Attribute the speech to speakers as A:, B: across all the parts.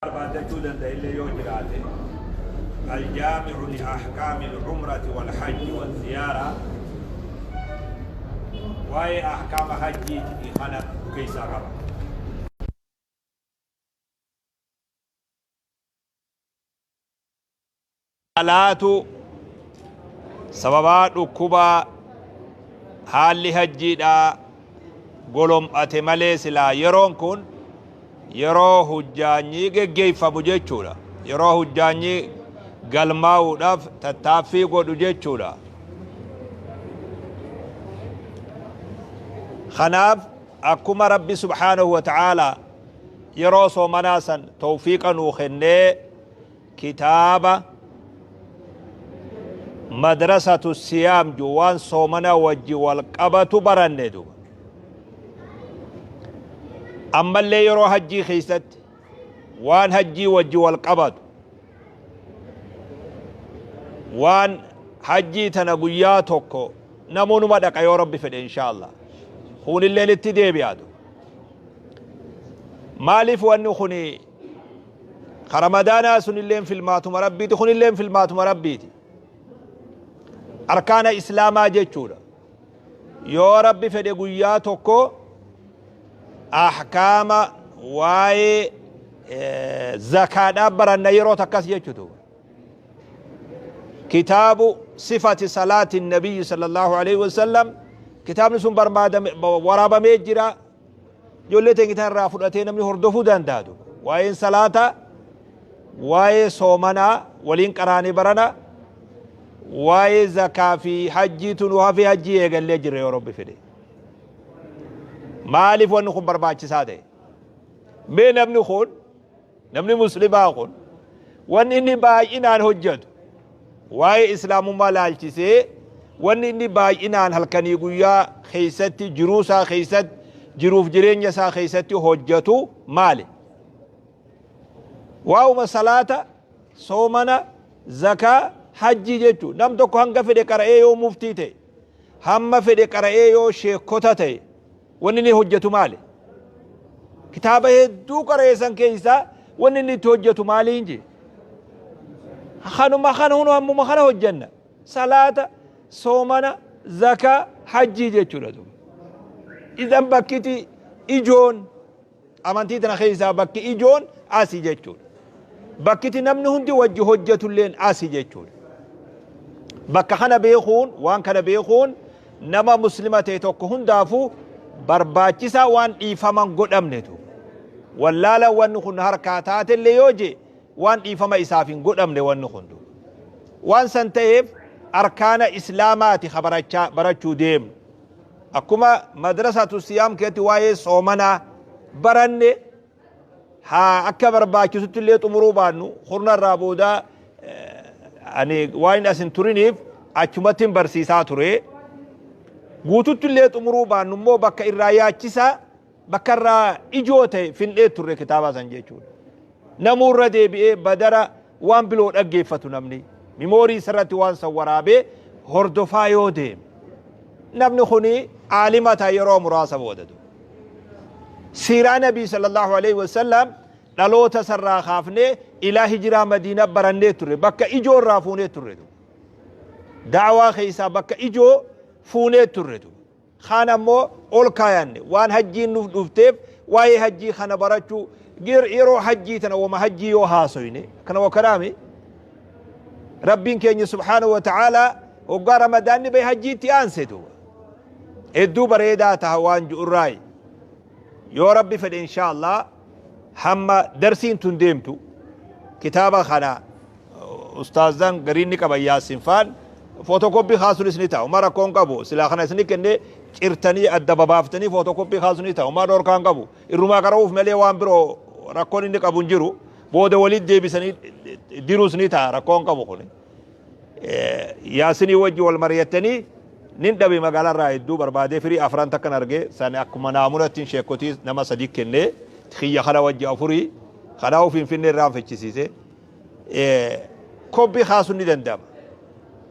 A: Barbaaddachuu danda'ellee yoo jiraate, Aljaami'u li ahkaami al-umrati wal hajji wal ziyaara, waa'ee ahkaama hajjiiti kana keessaa qaba. Alaatu sababaa dhukkubaa haalli hajjiidhaa golom'ate malee silaa yeroon kun yeroo hujjaanyii geggeeffamu jechuudha. Yeroo hujjaanyii galmaa'uudhaaf tattaaffii godhu jechuudha. Kanaaf akkuma Rabbi subhaanahu wa ta'aalaa yeroo soomanaa san tawfiiqa nuu kennee Kitaaba Madrasatu Siyaam ju waan soomana wajji wal qabatu baranne duba. Ammallee yeroo hajjii keessatti waan hajjii wajji wal qabatu waan hajjii tana guyyaa tokko namoonuma dhaqa yoo Rabbi fedhe inshaa Allah. Kuunilleen itti deebi'a duba. Maaliif wanni kuni Ka Ramadaanaa sunilleen filmaatuma Rabbiiti, kunilleen filmaatuma Rabbiiti. Arkaana Islaamaa jechuudha. Yoo Rabbi fedhe guyyaa tokko ahkaama waa'ee zakaadhaa baranna yeroo takkas jechuutu. Kitaabu sifati salaati nabiyyi sallallahu alaihi wasallam kitaabni sun barbaadame waraabamee jira. Ijoollee teenya tan irraa fudhatee namni hordofuu danda'a duuba. Waa'een salaataa, waa'ee soomanaa waliin qaraanee barana, waa'ee zakaa fi hajjiitu nu hafee hajjii eegallee jirra yoo Rabbi fedhe. Maaliif wanni kun barbaachisaa ta'e? Mee namni kun Namni muslimaa kun wanni inni baay'inaan hojjetu waa'ee islaamummaa laalchisee wanni inni baay'inaan halkanii guyyaa keessatti jiruu isaa keessatti jiruuf jireenya isaa keessatti hojjetu maali? Waa'uma salaata, soomana, zakaa, hajjii jechuun nam tokko hanga fedhe qara'ee yoo muftii ta'e, hamma fedhe qara'ee yoo sheekota ta'e, Wanni inni hojjetu maali? Kitaaba hedduu qara'e san keessaa wanni inni itti hojjetu maali hin jee? Kanuma kana hunu hammuma kana hojjenna. Salaata, soomana, zakaa, hajjii jechuudha duuba. Idan bakkiti ijoon Amantii tana keessaa bakki ijoon asi jechuudha. Bakkiti namni hundi wajji hojjetulleen asi jechuudha. Bakka kana beekuun, waan kana beekuun nama muslima ta'e tokko hundaafuu barbaachisaa waan dhiifama hin godhamnetu. Wallaala wanni kun harkaa taatellee yoo jee waan dhiifama isaaf hin godhamne wanni kun. Waan san ta'eef arkaana islaamaati ka barachuu deemnu. Akkuma madrasatu siyaam keessatti waa'ee soomanaa baranne haa akka barbaachisutti illee xumuruu baannu kurna irraa booda ani waan as hin turiniif achumatti hin barsiisaa ture. Guututti illee xumuruu baannu immoo bakka irraa yaachisaa Bakka irraa ijoo ta'e fin'ee turre kitaaba san jechuudha. Namuu irra deebi'ee badara waan biloo dhaggeeffatu namni. Mimoorii isarratti waan san waraabee hordofaa yoo deeme. Namni kuni aalima ta'a yeroo muraasa booda. Siiraa Nabii sallallahu alaihi wasallam dhaloota isarraa kaafnee ilaa hijiraa Madiinaa barannee turre. Bakka ijoo irraa fuunee turre. Da'awaa keessaa bakka ijoo fuunee turre. Kaan ammoo ol kaayanne waan hajjiin nuuf dhufteef waa'ee hajjii kana barachuu yeroo hajjii tana wama hajjii yoo haasoyne kana wakanaami Rabbiin keenya subhaanahu wa ta'aalaa hoggaa ramadaanni bahe hajjiitti aanse duuba hedduu bareedaa taha waan ju'urraayi yoo Rabbi fedhe inshaa Allah hamma darsiin tun deemtu kitaaba kana ustaazan gariin ni qaban Yaassin faan footokooppii kaasuunis ni ta'a. Homaa rakkoon qabu. Silaa kana isin kennee cirtanii adda babaaftanii footokooppii kaasuun ni ta'a. Homaa dhorkaan qabu. Irrumaa qara'uuf malee waan biroo rakkoon inni qabu hin jiru. Booda walitti deebisanii diruus ni ta'a rakkoon qabu kuni. Yaasinii wajji wal mari'attanii nin dhabe magaalaa irraa hedduu barbaadee firii afran takkan arge san akkuma naamunatti sheekotii nama sadii kennee kiyya kana wajji afurii kanaafuu finfinnee irraa fichisiise. Kobbii kaasuun ni danda'ama.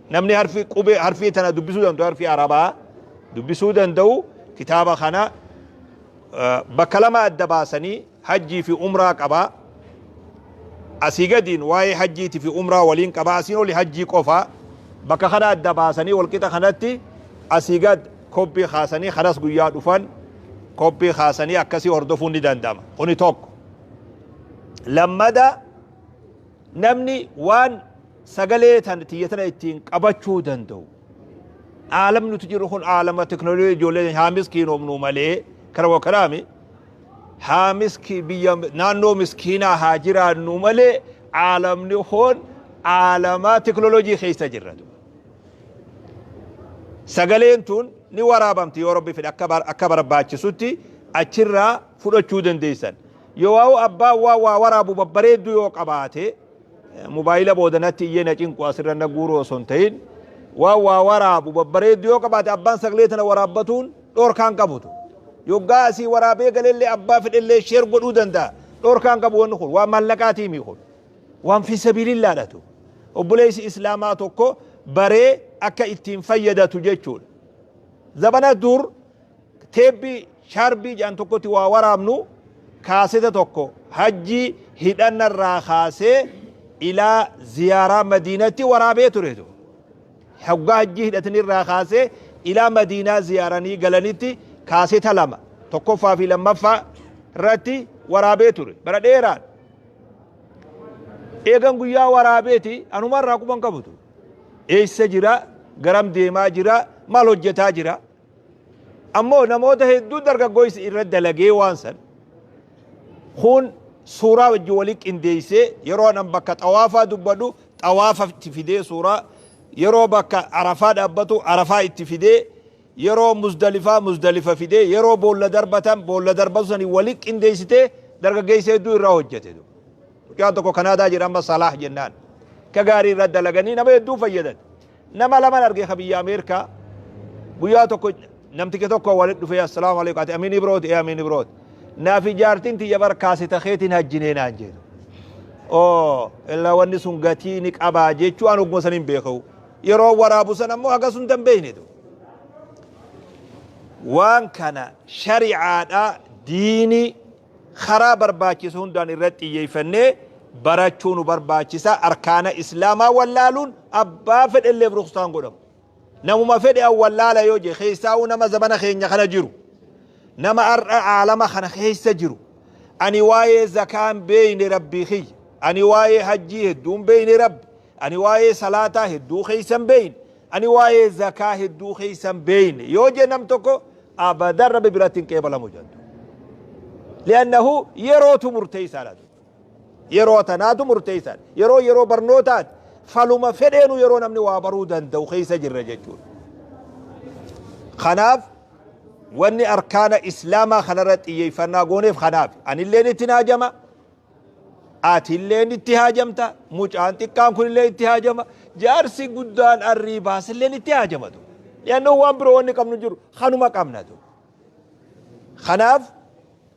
A: Namni harfii qubee harfii tana dubbisuu danda'u harfii Arabaa dubbisuu danda'u kitaaba kana bakka lama adda baasanii hajjii fi umraa qaba. Asii gadiin waa'ee hajjiitii fi umraa waliin qaba. Asiin oli hajjii qofa. Bakka kana adda baasanii walqixa kanatti asii gad kobbii kaasanii kanas guyyaa dhufan kobbii kaasanii akkasii hordofuun ni danda'ama. Kuni tokko. Lammada, namni waan sagalee tan tiyya tana ittiin qabachuu danda'u. Aalamni nuti jirru kun aalama teknooloojii, ijoollee haa miskiinoomnu malee kara wakaraami. Haa miski biyya naannoo miskiinaa haa jiraannu malee aalamni kun aalama teknooloojii keessa jirra. Sagaleen tun ni waraabamti, yoo Rabbi fedhe akka barbaachisutti achirraa fudhachuu dandeessan. Yoo waa'u abbaan waa waa waraabu babbareedduu yoo qabaate, mobaayila booda natti iyyee na cinqu asirra na guuruu osoo hin ta'in, waan waa waraabu babbareedduu yoo qabaate, abbaan sagalee tana waraabbatuun dhoorkaan qabutu. Yoggaa asii waraabee galellee abbaa fedhellee share godhuu danda'a. Dhoorkaan qabu. Wanni kun waan maallaqaatii mii, kun waan fi sabiilillaadhatu. Obboleessi islaamaa tokko baree akka ittiin fayyadatu jechuudha. Zabana dur teebbii shaarbii jedhan tokkotti waa waraabnu, kaaseta tokko hajjii hidhannarraa kaasee ilaa ziyaaraa Madiinatti waraabee turetu. Hoggaa hajjii hidhatanirraa kaasee ilaa Madiinaa ziyaaranii galanitti kaaseta lama, tokkoffaa fi lammaffaa irratti waraabee ture bara dheeraan. Eegan guyyaa waraabeeti anumarraa quban qabutu. Eessa jira, garam deemaa jira, maal hojjetaa jira? Ammoo namoota hedduu dargaggoysi irra dalagee waan san kun suuraa wajjin walii qindeessee, yeroo an bakka xawaafaa dubbadhu xawaafa itti fidee suuraa, yeroo bakka Arafaa dhaabbatu Arafaa itti fidee, yeroo Muzdalifaa Muzdalifa fidee, yeroo boolla darbatan boolla darbatu sanii walii qindeessitee dargaggeessa hedduu irraa hojjete. Mucaan tokko Kanaadaa jira amma, Salaah jennaan. Ka gaarii irra dalaganii nama hedduu fayyadan. Nama laman arge ka biyya Ameerikaa. Guyyaa tokko namticha tokko walitti dhufee, "Assalaamu alaikum, ati Amiin Ibrooti?" "Ee, Amiin Ibrooti." "Naafi jaartiin tiyya bar kaaseta keetiin hajjinee" naan jedhu. Oo, illaa wanni sun gatii ni qabaa jechuu an oguma san hin beeku. Yeroo waraabu san ammoo haga sun hin beekne. Waan kana shari'aadha, diinii karaa barbaachisu hundaan irratti xiyyeeffannee barachuu nu barbaachisa. Arkaana islaamaa wallaaluun abbaa fedhelleef ruksaan godhamu. Namuma fedhe an wallaala yoo jee, keessaa'uu nama zabana keenya kana jiru, nama har'a aalama kana keessa jiru, "Ani waa'ee zakaan beeyne, Rabbii kiyya, ani waa'ee hajjii hedduun beeyne, Rabbi, ani waa'ee salaataa hedduu keessan beeyne, ani waa'ee zakaa hedduu keessan beeyne" yoo jee nam tokko, abadan Rabbi biratti hin qeebalamu jedhu. Li'annahu yerootu murteessaadha. Yeroo tanaatu murteessaadha. Yeroo barnootaati. Faluma fedheenu yeroo namni waa baruu danda'u keessa jirra jechuudha. Kanaaf wanni arkaana islaamaa kanarra xiyyeeffannaa gooneef kanaaf. Anilleen itti haajama. Atilleen itti haajamta. Mucaan xiqqaan kunillee itti haajama. Jaarsi guddaan arrii baasilleen itti haajamatu. Li'annoo waan biroo wanni qabnu jiru kanuma qabnatu. Kanaaf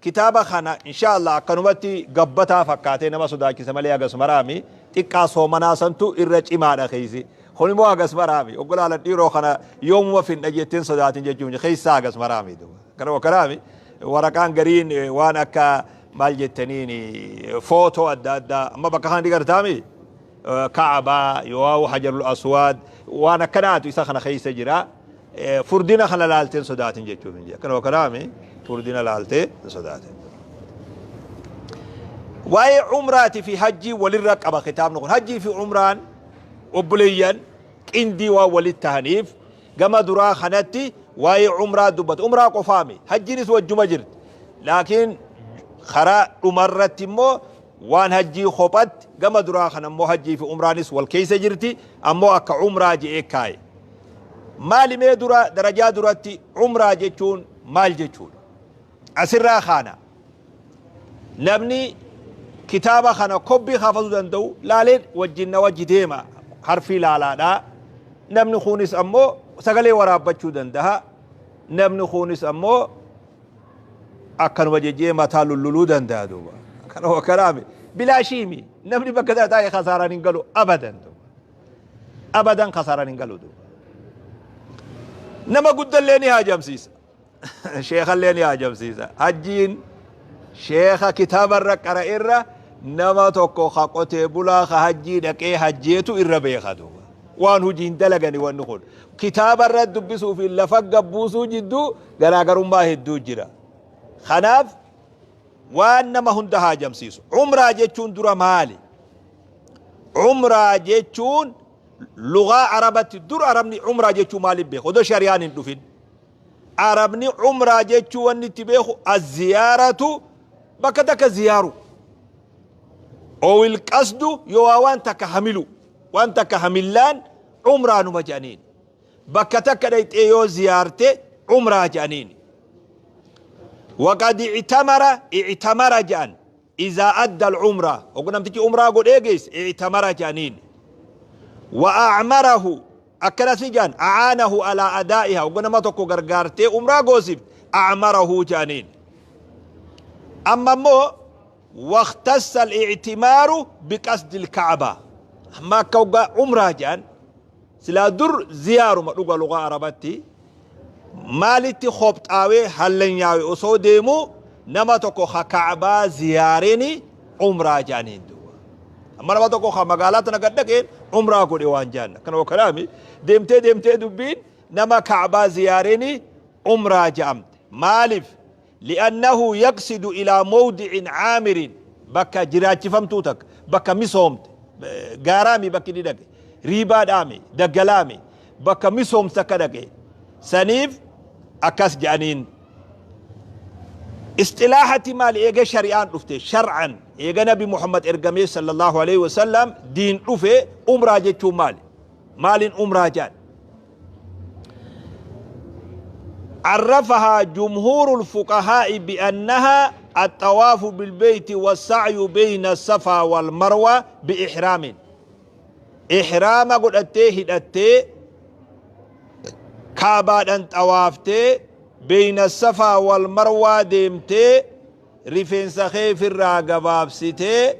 A: kitaaba kana insha Allah akkanumatti gabbataa fakkaatee nama sodaachisa malee hagas maraami. Xiqqaa soomanaa santu irra cimaadha keessi. Kun immoo hagas maraami. Oggolaalan dhiiroo kana yoomuma finna jetteen sodaatin jechuun keessaa hagas maraami. Kana kanaami waraqaan gariin waan akka maal jettaniin footoo adda addaa amma bakka kana ni gartaami. Ka'abaa yoo Hajarul Aswaad waan akkanaatu isa kana keessa jira. Furdina kana laalteen sodaatin jechuuf hin jedhe. Akkana kanaami furdina laaltee hin sodaatin. Waa'ee umraatii fi hajjii walirra qaba kitaabni kun. Hajjii fi umraan obboleeyyan qindii waan walitti tahaniif gama duraa kanatti waa'ee umraa dubbata. Umraa qofaami. Hajjiinis wajjuma jirti. Laakiin karaa dhumarratti immoo waan hajjii kophatti, gama duraa kana immoo hajjii fi umraanis wal keessa jirti, ammoo akka umraa je'ee kaaye. Maali mee dura darajaa duratti umraa jechuun maal jechuudha? Asirraa kaana. Namni kitaaba kana kobbii kaafachuu danda'u laalee wajjin na wajji deema, harfii laalaadha. Namni kunis ammoo sagalee waraabbachuu danda'a. Namni kunis ammoo akkanuma jejjee mataa lulluluu danda'a duuba. Kana kanaami bilaashiimi namni bakka sana taa'ee kasaaraan hin galu abadan duuba. Abadan kasaaraan hin galu duuba. Nama guddallee ni haajamsiisa. Sheekallee ni haajamsiisa. Hajjiin sheeka kitaabarra qara'erra Nama tokko ka qotee bulaa ka hajjii dhaqee hajjeetu irra beeka duuba. Waan hujiin dalagani wanni kun. Kitaaba irra dubbisuu fi lafa gabbuusuu jidduu garaagarummaa hedduu jira. Kanaaf waan nama hunda haajamsiisu. Umraa jechuun dura maali? Umraa jechuun lugaa Arabatti dur Arabni umraa jechuun maaliif beeka? Odoo shari'aan hin dhufin. Arabni umraa jechuu wanni itti beeku azziyaaratu, bakka takka ziyaaru, owil qasdu, yoo waan takka hamilu, waan takka hamillaan umraa numa jedhaniin. Bakka takka dhayxee yoo ziyaarte umraa jedhaniin. Waqad ictamara, ictamara jedhan, izaa adda al-umraa, oguu namtichi umraa godhee geesse ictamara jedhaniin. Wa acmarahu akkanas ni jedhan, acaanahu alaa adaa'iha, oguu nama tokko gargaartee umraa goosifte acmarahu jedhaniin. Amma immoo waqtassa al-ictimaaru biqasdi al-ka'aba. Amma akka oggaa umraa jedhan silaa dur ziyaaruma dhuga lugaa Arabatti maalitti khopxaawee hallanyaa'e osoo deemuu nama tokko ka Ka'baa ziyaareni umraa jedhaniin duuba. Amma nama tokko ka magaalaa tana gad dhaqeen umraa godhe waan jedhan. Akkana wakkanaami deemtee deemtee dubbiin nama Ka'baa ziyaareni umraa jedhamte. Maaliif? Li'annahu yaqsidu ilaa mawdi'in caamirin, bakka jiraachifamtuu takka, bakka misoomte, gaaraami bakki inni dhaqe, riibaadhaami, daggalaami, bakka misoomte takka dhaqe, saniif akkas jedhaniin. Isxilaaxatti maali? Eega shari'aan dhufte, shar'an eega Nabi Muhammad ergamee sallallahu alaihi wasallam diin dhufe, umraa jechuun maali? Maaliin umraa jedhan? عرفها جمهور الفقهاء بأنها الطواف بالبيت والسعي بين الصفا والمروة بإحرام. إحرام godhattee hidhattee Kaabaadhaan xawaaftee beeyna Safaa wal Marwaa deemtee rifeensa kee firraa gabaabsitee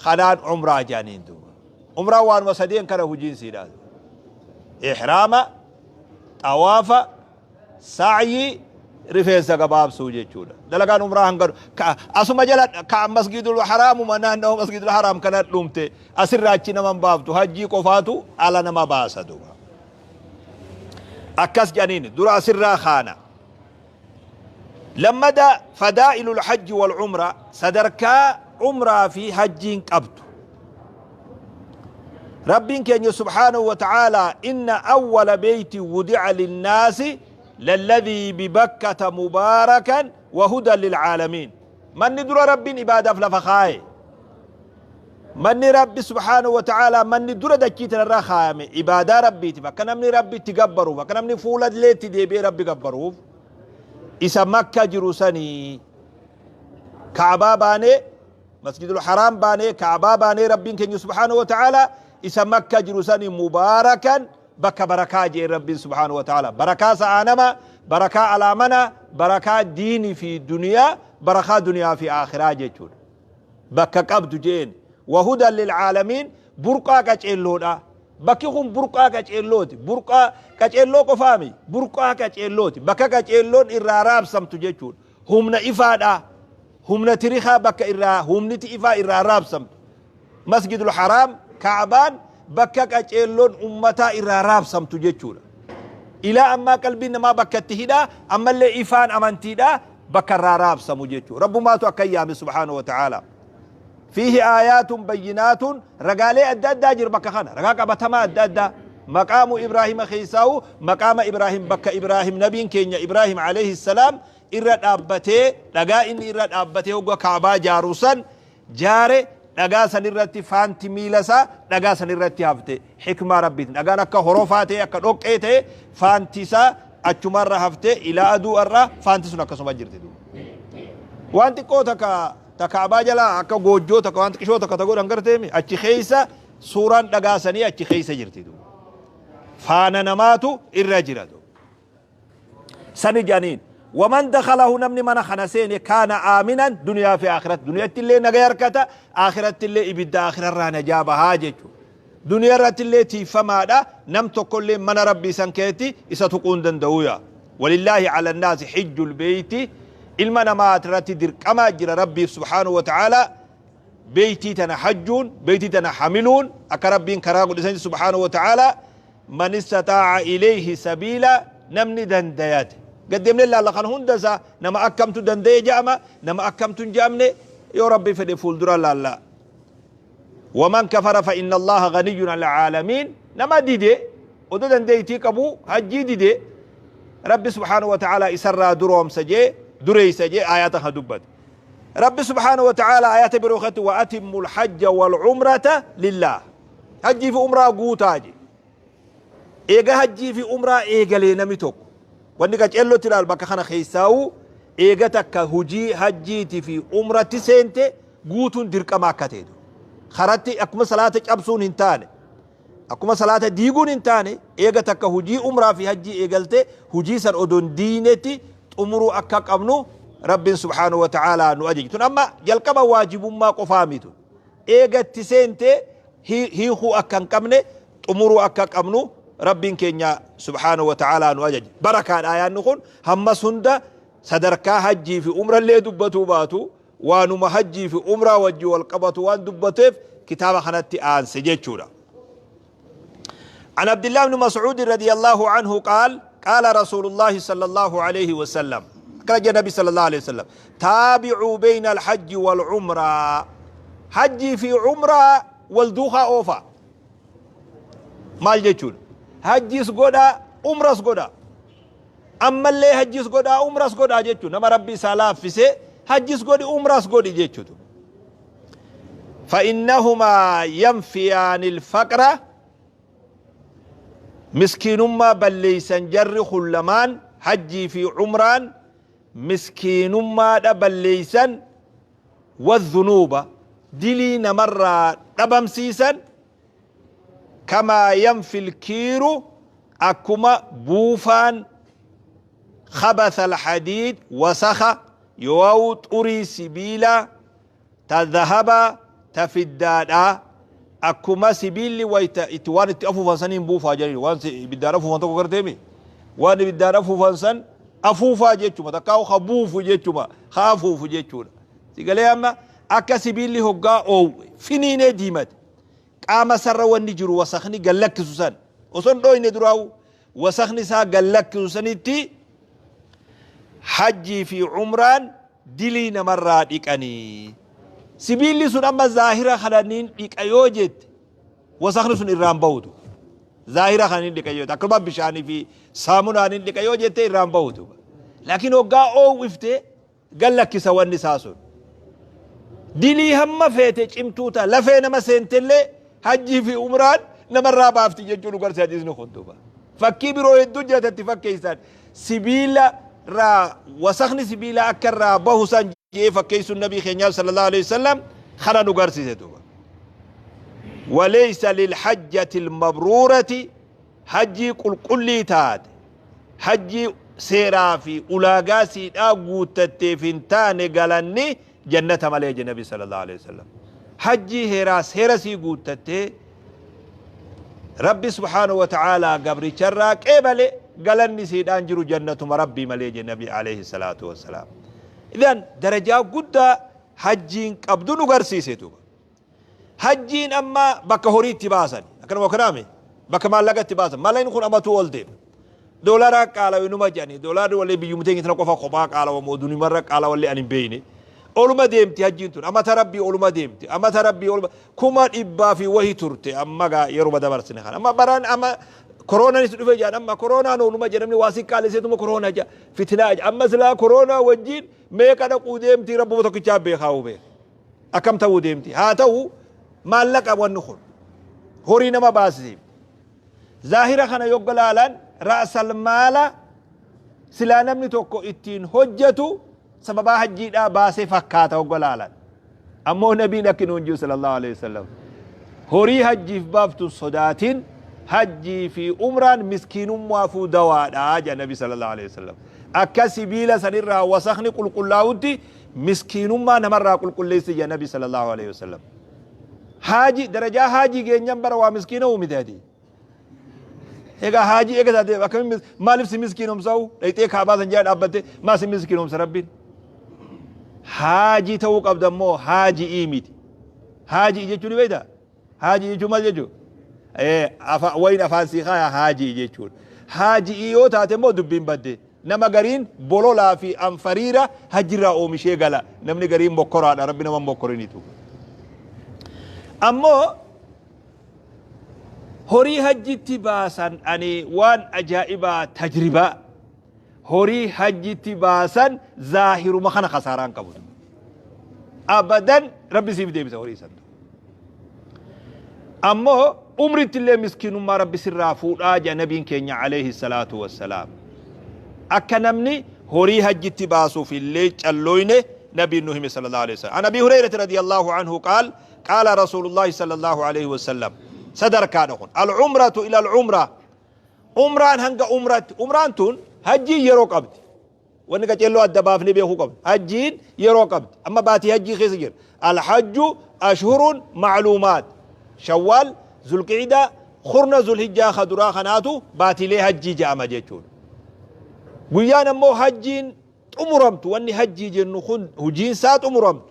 A: kanaan umraa jedhaniin duuba. Umraan waanuma sadeen kana hujiin siidha. Ihraama, xawaafa, sa'yii, rifeensa gabaabsuu jechuudha. Dalagaan umraa hanga asuma jala ka Masgiidul Haraamuma naannawa Masgiidul Haraam kana dhumte, asirraa achi nama hin baaftu. Hajjii qofaatu ala nama baasa duuba. Akkas jedhaniin dura asirraa kaana. Lammada, fadaa'ilul hajji wal umraa, sadarkaa umraa fi hajjiin qabdu. Rabbiin keenya subhaanahu wa ta'aalaa, inna awwala beeyti wudi'a linnaasi lalladhii bibakkata mubaarakan wa hudan lilcaalamiin. Manni dura Rabbiin ibaadaaf lafa kaaye. Manni Rabbi subhaanahu wa ta'aalaa, manni dura dachii tanarra kaayame ibaadaa Rabbiitiif, akka namni Rabbi itti gabbaruuf, akka namni fuula illee itti deebi'ee Rabbi gabbaruuf, isa Makka jiru sanii. Kaabaa baanee, Masjidul Haraam baanee, Kaabaa baanee, Rabbiin keenya subhaanahu wa ta'aalaa isa Makka jiru sanii mubaarakan, bakka barakaa jeen Rabbiin subhaanahu wa ta'aalaa. Barakaa sa'aa nama, barakaa alaa mana, barakaa diinii fi duniyaa, barakaa duniyaa fi akhiraa jechuudha. Bakka qabdu jeen. Wahudan lilcaalamiin, burqaa qaceelloodha. Bakki kun burqaa qaceellooti. Burqaa qaceelloo qofaami, burqaa qaceellooti, bakka qaceelloon irraa raabsamtu jechuudha. Humna ifaadha, humna tirikaa, bakka irraa humniti ifaa irraa raabsamtu. Masjidul Haraam, Kaabaan, bakka qaceelloon ummataa irraa raabsamtu jechuudha. Ilaa ammaa qalbiin namaa bakka itti hidhaa, ammallee ifaan amantiidha bakka irraa raabsamu jechuudha. Rabbumaatu akka yaame subhaanahu wa ta'ala. Fiihi aayaatun bayyinaatun, ragaalee adda addaa jira bakka kana, ragaa qabatamaa adda addaa. Maqaamu Ibraahima keessaahu, maqaama Ibraahim, bakka Ibraahim, nabiin keenya Ibraahim alayhi salaam irra dhaabbatee, dhagaa inni irra dhaabbatee hogga Kaabaa jaaru san jaare, dhagaa san irratti faanti miila isaa dhagaa san irratti hafte. Hikmaa Rabbiitiin dhagaan akka horofaa ta'e, akka dhoqqee ta'e, faanti isaa achumarra hafte. Ilaa aduu irraa faanti sun akkasuma jirti duuba. Waan xiqqoo takka ta Kaabaa jalaa akka goojjoo takka, waan xiqqishoo takka ta godhan garteemi, achi keessa suuraan dhagaa sanii achi keessa jirti duuba. Faana namaatu irra jira duuba. Sani jedhaniin. Waman dakhalahu, namni mana kana seene, kaana aaminan duniyaa fi akhiratti, duniyatti illee nagaya harkata, akhiratti illee ibidda akhirarraa najaa bahaa jechuudha. Duniyaa irratti illee tiiffamaadha, nam tokko illee mana Rabbii san keessatti isa tuquu hin danda'u yaa. Walillaahi ala naasi hijjul beeyti, ilma namaa irratti dirqamaa jira Rabbiif subhaanahu wa ta'ala. Beeytii tana hajjuun, beeytii tana hamiluun akka Rabbiin karaa godhe sanitti subhaanahu wa ta'aalaa, man istaxaa'a ilayhi sabiila, namni dandayate. Gad deemnee ilaalla kan hunda isaa, nama akkamtu danda'e ja'ama, nama akkamtu hin ja'amne, yoo Rabbi fedhe fuuldura laalla. Waman kafara fa inna Allaha ganiyyun anil aalamiin. Nama dide, odoo dandeeytii qabu hajjii dide, Rabbi subhaanahu wa ta'aalaa isarraa duroomsa jee, dureeysa jee aayaata kana dubbate. Rabbi subhaanahu wa ta'aalaa aayaata biroo keessatti, wa atimmul hajja wal umrata lillaah. Hajjii fi umraa guutaa jee. Eega hajjii fi umraa eegalee namni tokko, wanni qaceellotti ilaalu bakka kana keessaa'u, eega takka hujii hajjiiti fi umratti seente guutuun dirqama akka ta'e. Karatti akkuma salaata cabsuun hin taane, akkuma salaata diiguun hin taane, eega takka hujii umraa fi hajjii eegalte hujii san odoo hin diignetti xumuruu akka qabnu Rabbiin subhaanahu wa ta'aalaa nu ajaje. Tun amma jalqaba waajibummaa qofaa mitu. Eega itti seente hiikuu akka hin qabne, xumuruu akka qabnu Rabbiin keenya subhaanahu wa ta'aalaa nu ajaje. Barakaadha ayaanni kun hammas hunda sadarkaa hajjii fi umrallee dubbatuu baatu, waanuma hajjii fi umraa wajji wal qabatu waan dubbateef kitaaba kanatti aanse jechuudha. عن عبد الله بن مسعود رضي الله عنه قال: قال رسول الله صلى الله عليه وسلم، قال النبي صلى الله عليه وسلم: تابعوا بين الحج والعمرة. حجي في عمرة والدوخة أوفا. Maal jechuun? Hajjiis godhaa, umras godhaa. Ammallee hajjis godhaa, umras godhaa jechuun nama Rabbi isaa laaffisee hajjis godhi, umras godhi jechuutu. فإنهما ينفيان الفقر, miskiinummaa balleeysan jarri kun lamaan, hajjii fi umraan miskiinummaadha balleeysan, والذنوب, dilii namarraa dhabamsiisan, كما ينفي الكير, akkuma buufaan, خبث الحديد, wasakha yoo xurii sibiilaa ta dhahaba ta fiddaadha, akkuma sibiilli wayta itti waan itti afuufan saniin buufaa jedhani, waan ibiddaan afuufan tokko garteemi, waan ibiddaan afuufan san afuufaa jechuma, takkaa ka buufu jechuma, ka afuufu jechuudha. Sigalee amma akka sibiilli hoggaa oowwe finiinee diimate qaama sarra wanni jiru wasakni gallakkisu san, osoo hin dhooyne duraawu wasakni isaa gallakkisu sanitti, hajjii fi umraan dilii namarraa dhiqanii. Sibiilli sun amma zaahira kananiin dhiqa yoo jette wasakni sun irraan bahutu. Zaahira kananiin dhiqa yoo jette, akkuma bishaanii fi saamunaaniin dhiqa yoo jette irraan bahutu. Laakiin hoggaa oowwifte gallakkisa wanni isaa sun. Dilii hamma feete cimtuu ta'a lafee nama seentellee hajjii fi umraan namarraa baafti jechuun garsi hadiisni kun duuba. Fakkii biroo hedduu jira itti fakkeessan, sibiila irraa wasakni sibiila akka irraa bahu san jee fakkeessuun nabii keenyaa sallallahu alaihi wasallam kana nu garsiise duuba. وليس للحجة المبرورة, hajjii qulqullii taate, hajjii seeraa fi ulaagaa siidhaa guuttatteef hin taane galanni jannata malee jedhe nabi sallallahu alaihi wasallam. Hajjii heeraa seera sii guuttattee Rabbi subhaanahu wa ta'aalaa gabricharraa qeebale galanni siidhaan jiru jannatuma Rabbii malee jedhe nabi alayhi salaatu wassalaam. Idan darajaa guddaa hajjiin qabdu nu garsiise duuba. Hajjiin amma bakka horii itti baasan, akkanuma kanaami bakka maallaqa itti baasan, maallaqni kun amatuu ol deema. Doolaraa qaalawe numa jedhani, doolaarri wallee biyyuma teenya tana qofa kophaa qaalawa moo dunimarra qaalawallee ani hin beeyne. Oluma deemti hajjiin tun, amata Rabbii oluma deemti, amata Rabbii oluma 100,000 fi wahi turte amma gaa yeruma dabarsine kana. Amma baraan amma koronaanis dhufe jedhan, amma koronaan oluma jedhamni waa si qaaliseetuma koronaa jedha fitinaa jedha, amma silaa koronaa wajjiin meeqa dhaquu deemti, Rabbuma tokkichaa beekaa beeka. Akkam ta'uu deemti? Haa ta'u, maallaqa wanni kun horii nama baasisiif. Zaahira kana yogga laalan ra'sal maala silaa namni tokko ittiin hojjetu sababaa hajjiidhaa baasee fakkaata hogga laalan. Ammoo nabiin akki nuun jiru sallallahu alaihi wasallam, horii hajjiif baaftu sodaatin, hajjii fi umraan miskiinummaafuu dawaadha jedha nabi sallallahu alaihi wasallam. Akka sibiila sanirraa wasakni qulqullaa'utti miskiinummaa namarraa qulqulleessi jedha nabi sallallahu alaihi wasallam. Haaji darajaa haajii geenyan bara waa miskiina uumite ati. Egaa haajii eega taate akkamiin maaliif si miskiinomsa'u dhayxee kaabaa san jala dhaabbatte maa si miskiinomsa Rabbiin? Haajii ta'uu qabda immoo haaji'ii miti. Haajii jechuun ni beektaa? Haajii jechuun maal jechuudha? Wayin afaan sii kaaya haajii jechuudha. Haajii yoo taate immoo dubbiin badde. Nama gariin bololaa fi anfariira hajjirraa oomishee gala. Namni gariin mokkoraadha. Rabbi nama mokkorinitu. Ammoo horii hajjitti baasan ani waan ajaa'ibaa tajribaa horii hajjitti baasan zaahiruma kana kasaaraan qabu. Abadan Rabbi siif deebisa horii san. Ammoo umritti illee miskiinummaa Rabbi sirraa fuudhaa jedha nabiin keenya alayhi salaatu wassalaam. Akka namni horii hajjitti baasuuf illee callooyne nabiin nu hime sallallahu alayhi wasallam. An Abi Hurayrata radiyallahu anhu qaal qaala Rasuulullahi sallallahu alayhi wasallam. Sadarkaadha kun. Al-umratu ila al-umra. Umraan hanga umratti. Umraan tun hajjiin yeroo qabdi. Wanni qaceelloo adda baafnee beekuu qabnu. Hajjiin yeroo qabdi. Amma baatii hajjii keessa jira. Alhajju ashhurun ma'luumaat. Shawwaal, Zulqi'idaa, kurna Zulhijjaa ka duraa kanaatu baatiilee hajjii jedhama jechuudha. Guyyaan ammoo hajjiin xumuramtu wanni hajjii jennu kun hojiin isaa xumuramtu.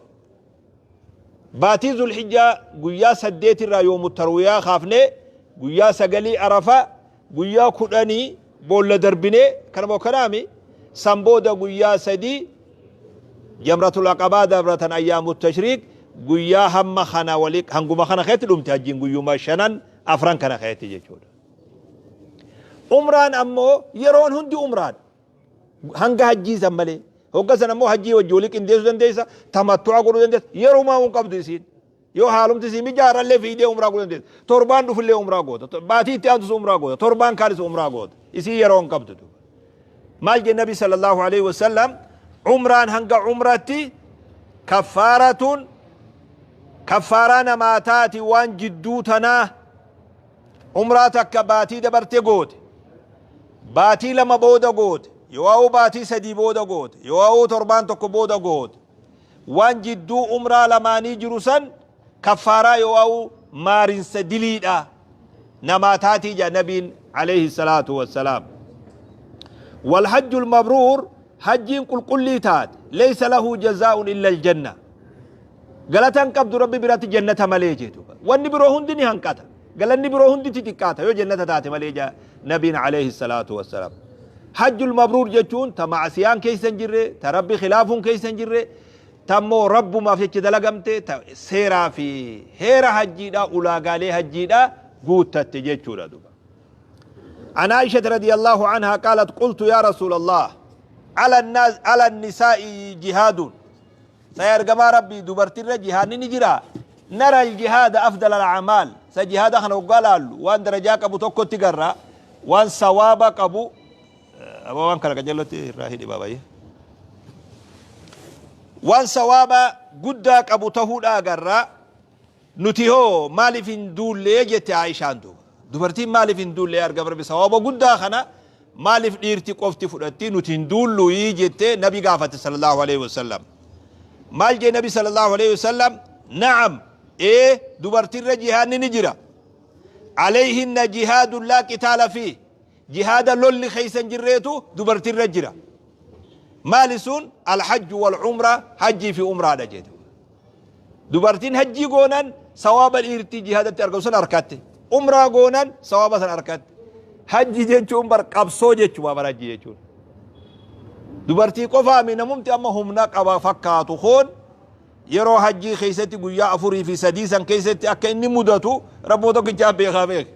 A: Baatii Zulhijjaa guyyaa 8 irraa yoomu tarwiyaa kaafnee guyyaa sagalii Arafaa guyyaa kudhanii boolla darbinee kanuma kanaami san booda guyyaa sadii jamratul aqabaa dabratan ayyaamu tashriiq guyyaa hamma kana wali hanguma kana keessatti dhumte hajjiin guyyuma shanan afran kana keessatti jechuudha. Umraan ammoo yeroon hundi umraadha. Hanga hajjii san malee. Hogga san ammoo hajjii wajji walii qindeessuu dandeessa, tamattu'a godhuu dandeessa, yerumaa hin qabdu isiin. Yoo haalumti sii mijaarallee fiidee umraa godhuu dandeessa. Torbaan dhufullee umraa goota. Baatii itti aantus umraa goota. Torbaan kaanis umraa goota. Isii yeroo hin qabdu duuba. Maal jenne Nabi sallallahu alaihi wasallam umraan hanga umratti kaffaaratun kaffaaraa namaa taati waan jidduu tanaa umraa takka baatii dabarte goote. Baatii lama booda goote. Yoo baatii sadii booda goote. Yoo torbaan tokko booda goote. Waan jidduu umraa lamaanii jiru san kaffaaraa yoo'au maarinsa diliidha namaa taatii jedha nabiin alayhi salaatu wassalaam. Walhajjul mabruur hajjiin qulqullii taate laysa lahu jazaa'un illa aljanna. Galata hin qabdu rabbi biratti jannata malee jeetu. Wanni biroo hundi ni hanqata. Galanni biroo hundi xixiqqaata yoo jannata taate malee jedha nabiin alayhi salaatu wassalaam. Hajjul mabruur jechuun ta ma'asiyaan keessa hin jirre, ta rabbi khilaafuun keessa hin jirre, ta immoo rabbumaaf jecha dalagamte, ta seeraa fi heera hajjiidha, ulaagaalee hajjiidha guuttatte jechuudha duba. An Aisha radiyallahu anha qaalat qultu ya Rasuulallah ala naas ala nisaa'i jihaadun Sa yaa ergamaa Rabbii dubartirra jihaadni ni jiraa? Nara aljihaada afdal al'amaal. Sa jihaada kana hoggaa laallu waan darajaa qabu tokkotti garra, waan sawaaba qabu. Aboo waan kana qajeellotti irraa hidhi baabayyee. Waan sawaaba guddaa qabu tahuudha agarra. Nuti hoo maaliif hin duullee jette Aishaan duuba. Dubartiin maaliif hin duulle yaa ergama Rabbi sawaaba guddaa kana maaliif dhiirti qofti fudhatti nuti hin duulluuyii jette nabi gaafate sallallahu alaihi wasallam. Maal jee nabi sallallahu alaihi wasallam na'am ee dubartirra jihaadni ni jira. Alayhinna jihaadun laa qitaala fi jihaada lolli keessa hin jirreetu dubartirra jira. Maali sun alhajju wal umra hajjii fi umraadha jedhe. Dubartiin hajjii goonan sawaaba dhiirtii jihaadatti argatu san arkatte. Umraa goonan sawaaba san arkatte. Hajji jechuun bar qabsoo jechuma bar hajji jechuun. Dubartii qofaami namumti amma humna qaba fakkaatu kun yeroo hajjii keessatti guyyaa afurii fi sadii san keessatti akka inni mudatu rabbuma tokkichaa beekaa beeka.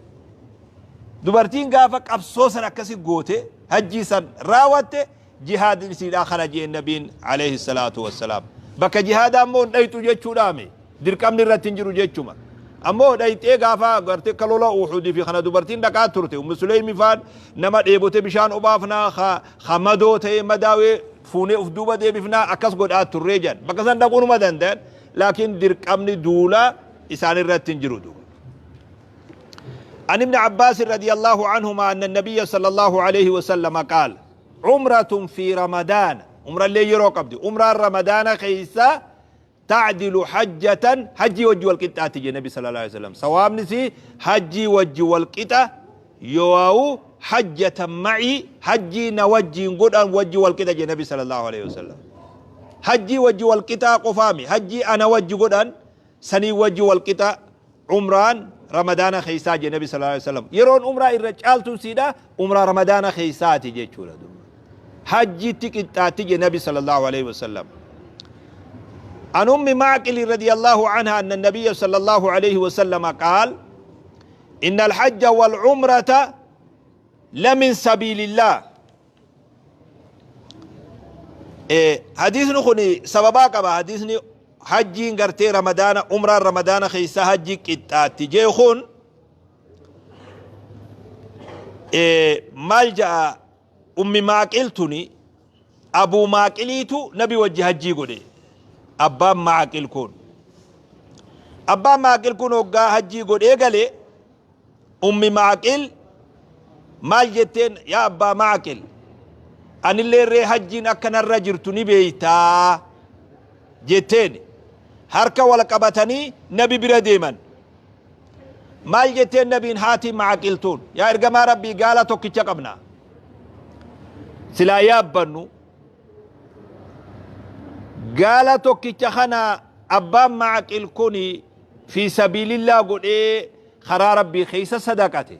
A: Dubartiin gaafa qabsoo san akkasi goote hajjii san raawwatte Jihaadni isiidhaa kana je'en nabiin aleyhi salaatu wassalaam. Bakka jihaadaa immoo hin dhayxu jechuudhaami. Dirqamni irratti hin jiru jechuma. Ammoo dhayxee gaafa gartee akka lola Uhuudi fi kana dubartiin dhaqaa turte. Ummu Suleymi faan nama dheebote bishaan obaafnaa ka ka madoo ta'ee madaawee fuunee uf duuba deebifnaa akkas godhaa turree jedhan. Bakka san dhaquu numa danda'an. Laakiin dirqamni duulaa isaan irratti hin jiru duuba. عن ابن عباس رضي الله عنهما أن النبي صلى الله عليه وسلم قال Cumratun fi Ramadaana, umrallee yeroo qabdi, umraan Ramadaana keessa ta'dilu hajjatan, hajjii wajji wal qixxaatti jedhe Nabi sallallahu alaihi wasallam. Sawaabni isii hajjii wajji wal qixa yoo'u hajjatan ma'i hajjii na wajjiin godhan wajji wal qixa jedhe Nabi sallallahu alaihi wasallam. Hajjii wajji wal qixaa qofaami hajjii ana wajji godhan Sanii wajji wal qixa umraan Ramadaana keessaa jee Nabi sallallahu alaihi wasallam. Yeroon umraa irra caaltuun siidha umraa Ramadaana keessaati jechuudha duuba. Hajjiitti qixxaatti jee Nabi sallallahu alaihi wasallam. An Ummi Ma'qil radiyallahu anha anna nabiyya sallallahu alaihi wasallam qaal inna al-hajja wal umrata lamin sabilillah. Hadiisni kun sababaa qaba. Hadiisni hajjiin gartee Ramadaana, umraan Ramadaana keessaa hajjii qixxaatti jee kun maal ja'a? Ummi Maaqil tuni, Abuu Maaqiliitu Nabi wajji hajjii godhe. Abbaan Maaqil kun, abbaan Maaqil kun hoggaa hajjii godhee gale, Ummi Maaqil maal jetteen? Yaa abbaa Maaqil, anillee ree hajjiin akka narra jirtu ni beeytaa jetteen. Harka wal qabatanii Nabi bira deeman. Maal jetteen Nabiin haati Maaqil tun? Yaa ergamaa Rabbii, gaala tokkicha qabna silaa yaabbannu, gaala tokkicha kana abbaan Maaqil kun fi sabiilillaa godhee karaa Rabbii keessa sadaqate,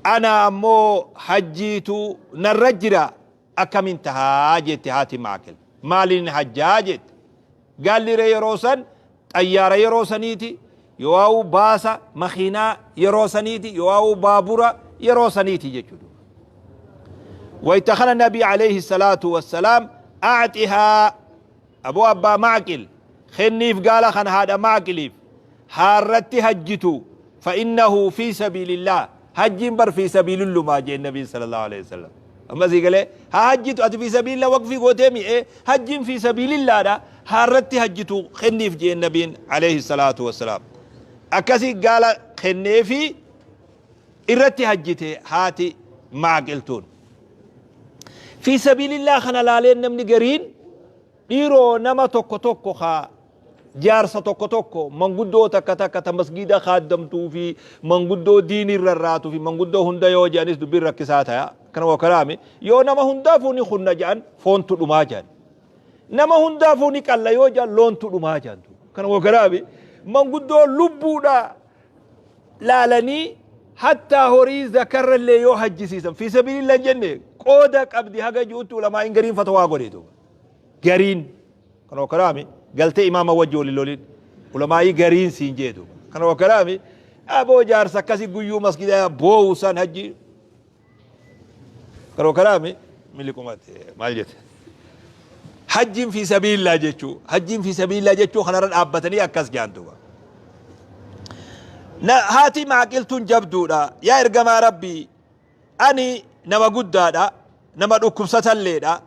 A: ana ammoo hajjiitu narra jira, akkamin tahaa jette haati Maaqil. Maaliin hajjaa jette. Gaalli ree yeroo san xayyaara yeroo saniiti yoo'aa'uu baasa makiinaa yeroo saniiti yoo'aa'uu baabura yeroo saniiti jechuudha. Wayta kana Nabi alayhi salaatu wassalaam, a'xihaa aboo abbaa Maaqil, kenniif gaala kana haadha Maaqiliif haarratti hajjitu, fa innahu fi sabiilillah, hajjiin bar fi sabiilillumaa jeen Nabiin sallallahu alayhi wasallam. Amma sii galee? Haa hajjitu, ati fi sabiilillah waqfii gootee mi'ee, hajjiin fi sabiilillaadha, haarratti hajjitu kenniif jeen Nabiin alayhi salaatu wassalaam. Akkasii gaala kenneefi irratti hajjite haati Maaqiltuun. Fi sabiilillah kana laaleen namni gariin, dhiiroo, nama tokko tokko ka jaarsa tokko tokko, manguddoo takka takka ta masgiida kaaddamtuu fi manguddoo diinii rarraatuu fi manguddoo hunda yoo jedhanis dubbiin rakkisaa taya. Kana wakalaami yoo nama hundaafuu ni kunna jedhan, foontu dhumaa jedhan. Nama hundaafuu ni qalla yoo jedhan, loontu dhumaa jedhan. Kana wakalaami manguddoo lubbuudha laalanii hattaa horii zakarrallee yoo hajjisiisan fi sabiilillah hin jenne qooda qabdi haga ji'utti ulamaa'iin gariin fatawaa godhe duuba. Gariin kana wakalaami galtee imaama wajji waliin lolin, ulamaa'ii gariin siin jee duuba. Kana wakalaami aboo jaarsa akkasii guyyuu masgida boo'u san hajji kana wakalaami miliqumatti maal jette? Hajjiin fi sabiillaa jechuu, hajjiin fi sabiillaa jechuu kanarra dhaabbatanii akkas jaan duuba. Na haati Maaqiltuun jabduudha. Yaa ergamaa Rabbii, ani nama guddaadha, nama dhukkubsatalleedha,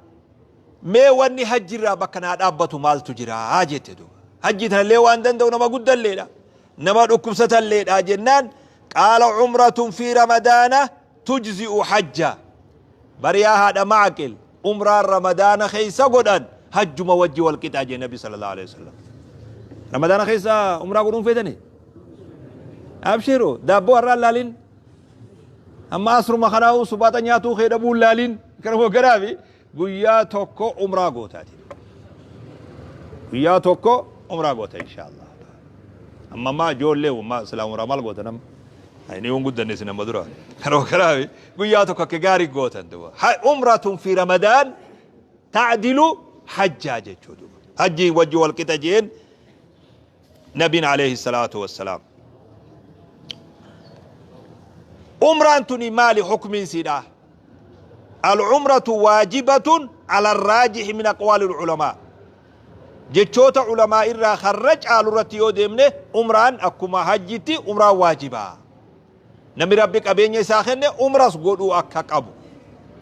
A: mee wanni hajjirraa bakka naa dhaabbatu maaltu jira jette duuba. Hajji tanallee waan danda'u nama guddalleedha, nama dhukkubsatalleedha jennaan, qaala umratun fi Ramadaana tujzi'u hajja. Bariyaa haadha Maaqil, umraan Ramadaana keessa godhan hajjuma wajji wal qixaa jee Nabi sallallahu alaihi wasallam. Ramadaana keessa umraa godhuun feetani? Abshiru, daabboo har'aan laalin, amma asruma kanaa'uu subaaxa nyaatuu kee dhabuun laalin, kana garaafi guyyaa tokko umraa gootaati. Guyyaa tokko umraa goota inshaallah. Amma ammaa ijoollee ummaa silaa umraa maal goota nama? Inni waan guddanne isin amma dura. Kana garaafi guyyaa tokko akka gaarii gootan duuba. Umratun fi Ramadaan ta'dilu hajjaa jechuu duuba. Hajjiin wajji wal qixa jeen Nabiin alayhi salaatu wassalaam. Umraan tuni maali hukmiin siidha? Al-umratu waajibatun ala raajihi min aqwaali ulamaa. Jechoota ulamaa irraa karra caalu irratti yoo deemne, umraan akkuma hajjitti umraan waajibaa. Namni Rabbi qabeenya isaa kenne umras godhuu akka qabu.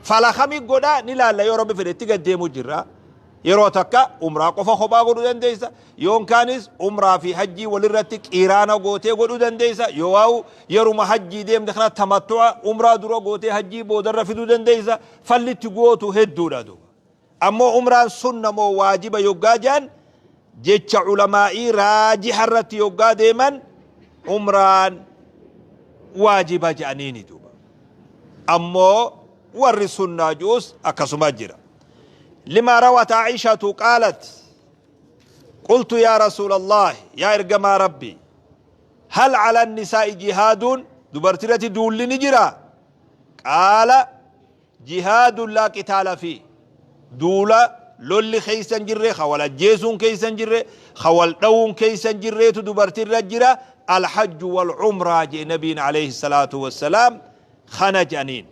A: Fala kami godhaa ni laalla, yoo Rabbi fedhe itti gad deemu jirra. Yeroo takka umraa qofa kophaa godhuu dandeessa. Yoon kaanis umraa fi hajjii walirratti qiiraana gootee godhuu dandeessa. Yoo waa'u yeruma hajjii deemte kana tamattu'a umraa dura gootee hajjii boodarra fiduu dandeessa. Falli itti gootu hedduudha duuba. Ammoo umraan sunna moo waajiba yoggaa jedhan, jecha ulamaa'ii raajiha irratti yoggaa deeman umraan waajiba jedhaniini duuba. Ammoo warri sunnaa ji'us akkasuma jira. Lima rawat Aishatu qaalat Qultu yaa Rasuulallahi, yaa ergamaa Rabbii, hal cala nisaa'i jihaaduun, dubartirratti duulli ni jiraa? Qaala, jihaadun laa qitaala fiih, duula lolli keessa hin jirre, ka wal ajjeesuun keessa hin jirre, ka wal dhawuun keessa hin jirreetu dubartirra jira, alhajju wal umraa jee nabiin alayhi salaatu wassalaam kana jedhaniin.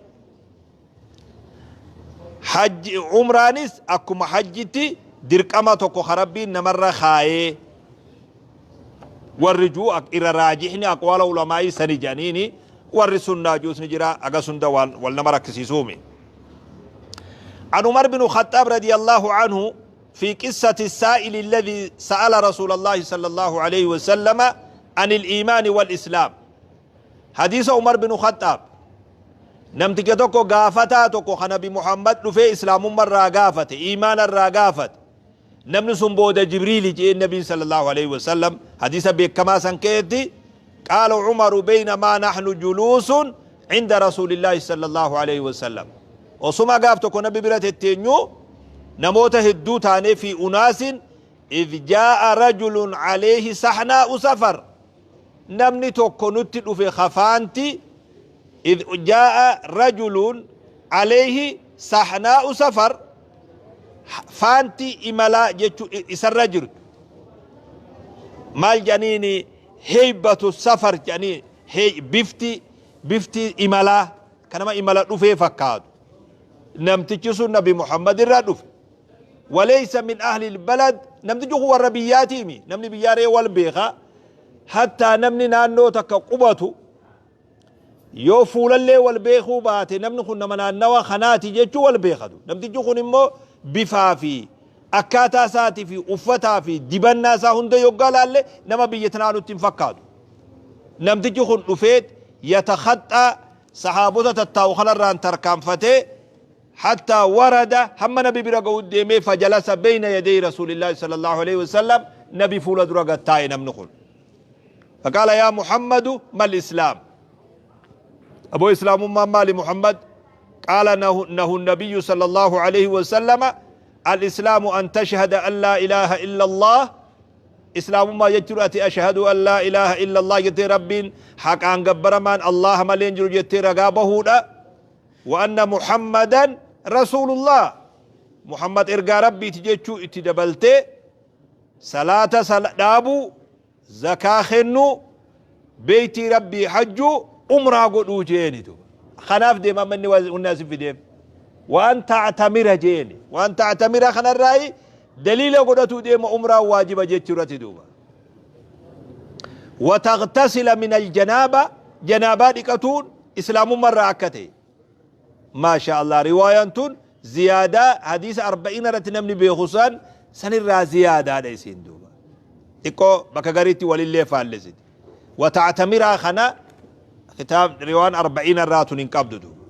A: Hajji umraanis akkuma hajjitti dirqama tokko ka Rabbiin namarra kaayee warri juu irra raajihni aqwaala ulamaa'ii sani jedhaniini warri sunnaa juus ni jira agas hunda waan wal nama rakkisiisuumi. عن عمر بن الخطاب رضي الله عنه في قصة السائل الذي سأل رسول الله صلى الله عليه وسلم عن الإيمان والإسلام Hadiisa Umar binu Khaxxaab namticha tokko gaafataa tokko ka nabi Muhammad dhufee islaamumma irraa gaafate, iimaana irraa gaafate. Namni sun booda Jibriili je'een nabiin sallallahu alaihi wasallam hadiisa beekamaa san keessatti qaala Umaru baynamaa nahnu juluusun inda rasuulillaahi sallallahu alaihi wasallam. Osuma gaaf tokko nabi bira tetteenyu namoota hedduu taanee fi unaasin idh jaa'a rajulun alayhi sahnaa'u safar namni tokko nutti dhufe kafaanti idh jaa'a rajulun alayhi sahnaa'u safar faanti imalaa jechu isarra jirtu maal jedhaniini heybatu safar jedhanii bifti bifti imalaa ka nama imala dhufee fakkaatu namtichi sun nabi Muhammad irraa dhufe Waleysa min ahlil balad, namtichi kun warra biyyaatiimi, namni biyyaa ree wal beeka, hattaa namni naannoo takka qubatu yoo fuulallee wal beekuu baate namni kun nama naannawa kanaati jechuu wal beekatu. Namtichi kun immoo bifaa fi akkaataa isaatii fi uffataa fi dibannaa isaa hunda yoggaa laalle nama biyya tanaa nutti hin fakkaatu. Namtichi kun dhufeet yatakhaxxaa sahaabota tattaa'u kanarraan tarkaanfatee Hattaa warada, hamma nabi bira ga'utti deemee, fajalasa beyna yadey rasuulillaahi sallallaahu aleyhi wasallam, nabi fuula dura gad taa'e namni kun. Faqaala yaa Muhammadu mal islaam, aboo islaamummaan maali Muhammad? Qaala nahu nabiyyu sallallaahu aleyhi wasallama al-islaamu an tashhada an laa ilaaha illa Allah, islaamummaa jechuun ati ashhadu an laa ilaaha illa Allah jettee Rabbiin haqaan gabbaramaan Allaha malee hin jiru jettee ragaa bahuudha. Wa anna Muhammadan Rasuulullah, Muhammad ergaa Rabbiiti jechuu itti dabaltee salaata dhaabuu, zakaa kennuu, beeytii Rabbii hajjuu, umraa godhuu jeeni duuba. Kanaaf deema amma inni wanni asi fideef. Wa an ta'tamira jeeni. Wa an ta'tamira kanarraayi daliila godhatuu deema umraan waajiba jechuu irratti duuba. Wa taghtasila min aljanaaba, janaabaa dhiqatuun islaamumma irraa akka ta'e. Maasha Allah, riwaayaan tun ziyaadaa hadiisa arba'iina irratti namni beeku san sanirraa ziyaadaadha isiin duuba. Xiqqoo bakka gariitti walillee faallesiti. Wa ta'tamiraa kana kitaab riwaan arba'iina irraa tun hin qabdu duuba.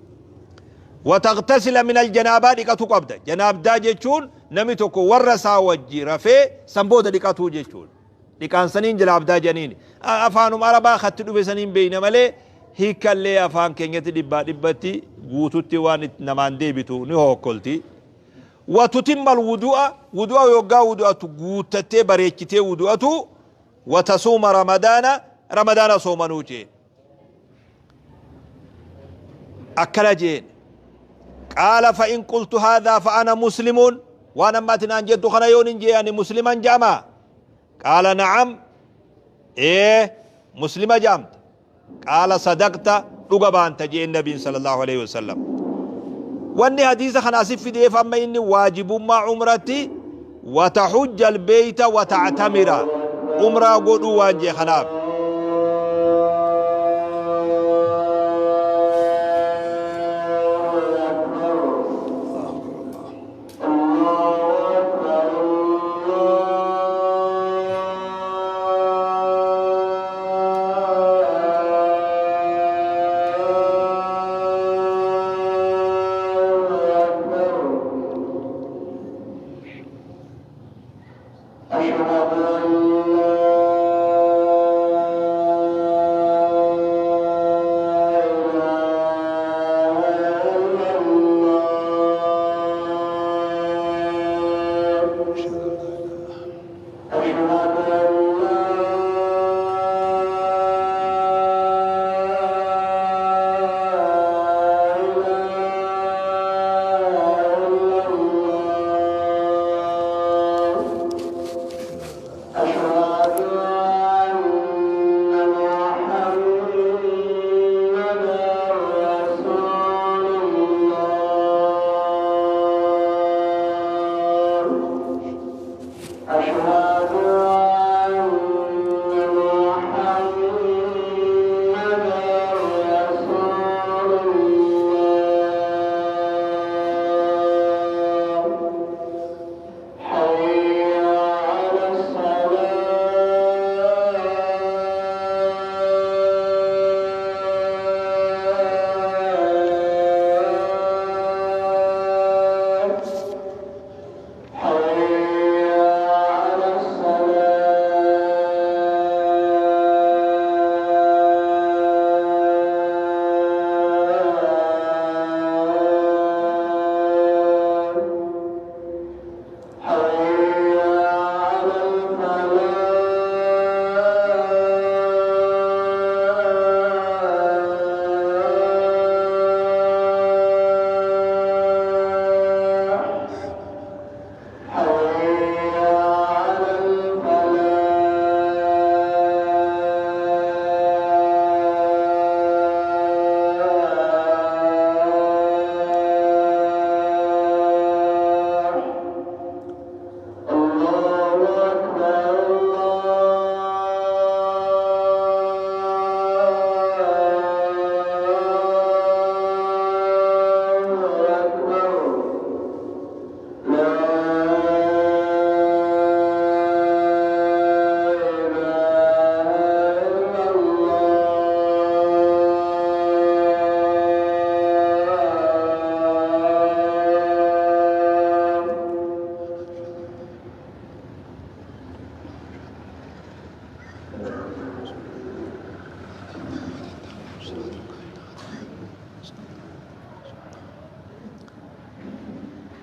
A: Wa taghtasila min aljanaabaa dhiqatu qabda. Janaabdaa jechuun namni tokko warra isaa wajji rafee san booda dhiqatuu jechuudha. Dhiqaan saniin jalaabdaa jedhaniini. Afaanuma Arabaa katti dhufe saniin beeyna malee hiikkallee afaan keenyatti dhibbaa dhibbatti guututti waan namaan deebitu ni hookkolti. Wa tutimmal wudu'a, wudu'a yoggaa wudu'atu guuttattee bareechitee wudu'atu, wa tasuuma ramadaana, ramadaana soomanuu jeen. Akkana jeen. Qaala fa in qultu haadhaa fa ana muslimuun, waan amma ati naan jettu kana yoon hin jee ani musliman je'amaa? Qaala na'am, ee muslima je'amta. Qaala sadaqta, dhuga baanta jeen nabiin sallallahu alaihi wasallam. Wanni hadiisa kana asi fideef amma inni waajibummaa umratti watahujja albeeyta wata'tamira umraa godhuu waan jee kanaaf.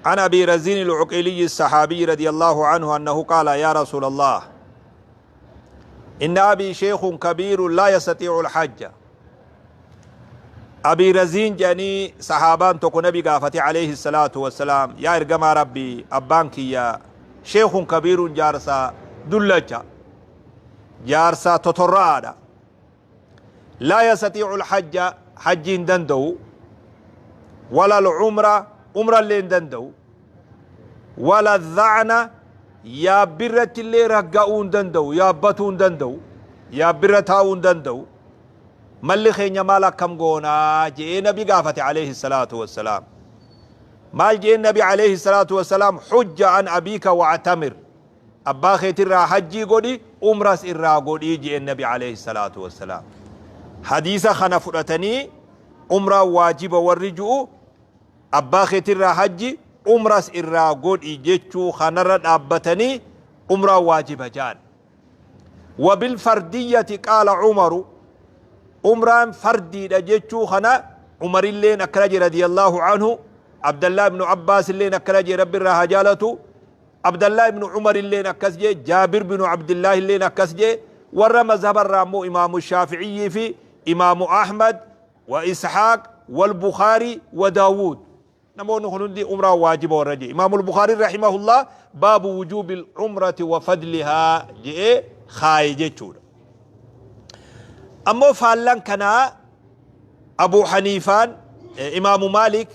A: عن أبي رزين العقيلي الصحابي رضي الله عنه أنه قال يا رسول الله إن أبي شيخ كبير لا يستطيع الحج. أبي رزين جاني صحابان تكو نبي قافتي عليه الصلاة والسلام يا إرقما ربي أبانك يا شيخ كبير جارسا دلجا جارسا تطرادا لا يستطيع الحج حج دندو ولا العمرة عمرة اللي دندو ولا الذعنة يا برة اللي رقاون دندو يا بتون دندو يا برتاون دندو ملي خينيا مالا كم قونا جئ نبي قافت عليه الصلاة والسلام مال جئ النبي عليه الصلاة والسلام حج عن أبيك واعتمر أبا خيت الرا حجي قولي عمرس الرا قولي جئ النبي عليه الصلاة والسلام حديث خنا فرتني عمرة واجب والرجوع أبا خيت الرا حجي عمرس الرا قولي جتشو خنا أبتني عمرة واجب جان. وبالفردية قال عمر عمران فردي جتشو خنا عمر اللي نكرج رضي الله عنه عبد الله بن عباس اللي نكرج رب الرهجالته عبد الله بن عمر اللي نكسجي جابر بن عبد الله اللي نكسجي ور مذهب الرامو إمام الشافعي في إمام أحمد وإسحاق والبخاري وداود نمو نخلون عمرة واجبة ورجي. إمام البخاري رحمه الله باب وجوب العمرة وفضلها جئ خايجة چور. أمو فالان كنا أبو حنيفة إمام مالك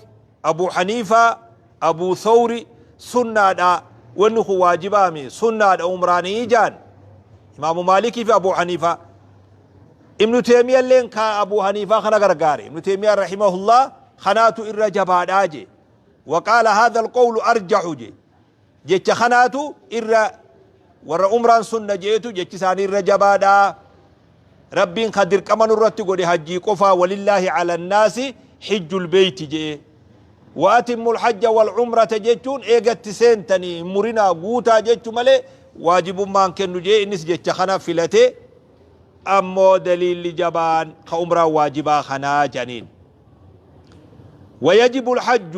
A: أبو حنيفة أبو ثوري سنة دا ونخو واجبامي سنة دا عمراني جان إمام مالك في أبو حنيفة. ابن تيمية لين كا أبو حنيفة خنا غرغاري ابن تيمية رحمه الله خناتو إر جباد آجي وقال هذا القول أرجح جي جيتش خناتو إر ور عمران سنة جيتو جيتش ساني إر جبادا ربين قدر كمان الرتي قولي حجي قفا ولله على الناس حج البيت جي وأتم الحج والعمرة جيتون إيجت سنتني مرنا قوتا جيتو ملي واجب ما كنو جي إنس جيتش خنا فلتي أمو دليل جبان خمرة واجبا خنا جنين. ويجب الحج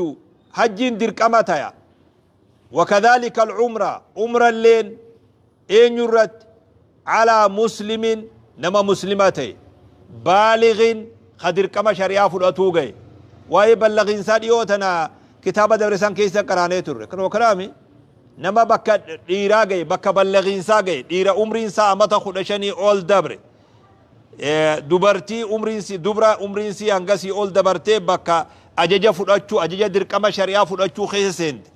A: حج دركمتها وكذلك العمرة عمرة اللين إن يرد على مسلم نما مسلمتي بالغ خدر كما شريعة فلأتوغي وهي بلغ إنسان يوتنا كتابة درسان كيسا قراني تر كنو كرامي نما بكا ديراغي بكا بلغ إنسان ديرا عمر إنسان أمتا خدشني أول دبر dubartii umriin si dubra umriin si hangasii ol dabartee bakka ajaja fudhachuu ajaja dirqama shari'aa fudhachuu keessa seente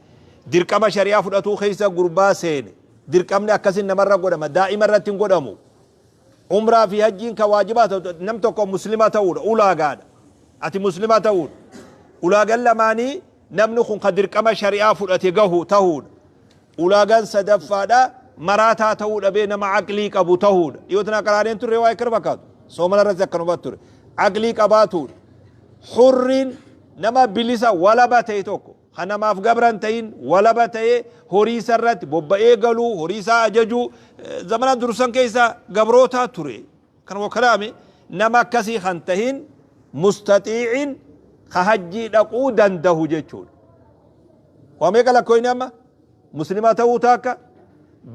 A: dirqama shari'aa fudhatuu keessa gurbaa seene dirqamni akkasin namarra godhama daa'ima irratti hin godhamu umraa fi hajjiin ka waajibaa ta'u nam tokko muslima ta'uudha ulaagaadha ati muslima ta'uudha ulaagaan lamaanii namni kun ka dirqama shari'aa fudhate gahu ta'uudha ulaagaan sadaffaadha maraataa ta'uu dhabee nama aqlii qabu ta'uudha dhiyoo tana qaraaneen turre waa'ee kana fakkaatu soomana irratti akkanuma ture aqlii qabaatuudha hurriin nama bilisa walaba ta'e tokko kan namaaf gabran ta'in walaba ta'ee horii isaa irratti bobba'ee galuu horii isaa ajajuu zamana dursan keessa gabrootaa ture kan wakalaame nama akkasii kan tahin mustaxiicin ka hajjii dhaquu dandahu jechuudha. Waa meeqa lakkoofni amma muslima ta'uu takka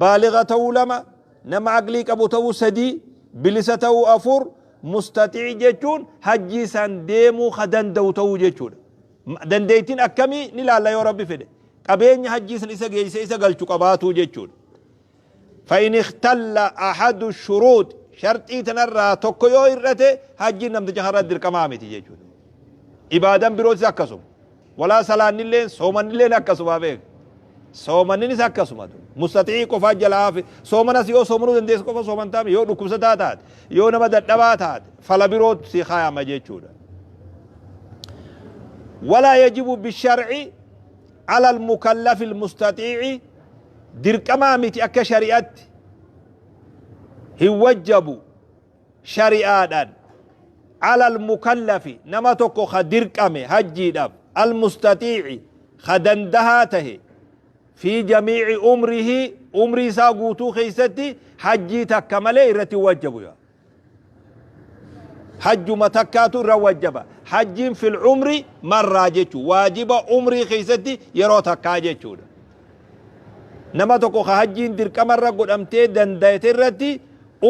A: baaliga ta'uu lama nama aqlii qabu ta'uu sadii bilisa ta'uu afur mustaxiic jechuun hajjii san deemuu ka danda'u ta'uu jechuudha. Dandeettiin akkamii ni laalla yoo rabbi fedhe qabeenya hajjii san isa geesse isa galchu qabaatuu jechuudha. فإن اختل أحد الشروط شرطي تنرى tokko yoo hir'ate hajjiin namticha kanarra dirqamaa miti jechuudha. Ibaadaan birootis akkasuma. Walaa salaannilleen soomannilleen akkasuma beek. Soomanninis akkasuma mustaxiicii qofaa jalaa hafe soomanas yoo soomanuu dandeessu qofa soomantaa yoo dhukkubsataa taate yoo nama dadhabaa taate fala birootu si kaayama jechuudha. ولا يجب بالشرع على المكلف المستطيع درقما متي أكا شريعت هو شريعة على المكلف نما توكو خدرقمي هجي داب المستطيع خدندها ته في جميع عمره عمري ساقوتو خيستي حجي تكمله رتي وجبوا يا حج متكاتو روجبا Hajjiin fil umri marraa jechu, waajiba umrii keessatti yeroo takkaa jechuudha. Nama tokko ka hajjiin dirqama irra godhamtee dandayate irratti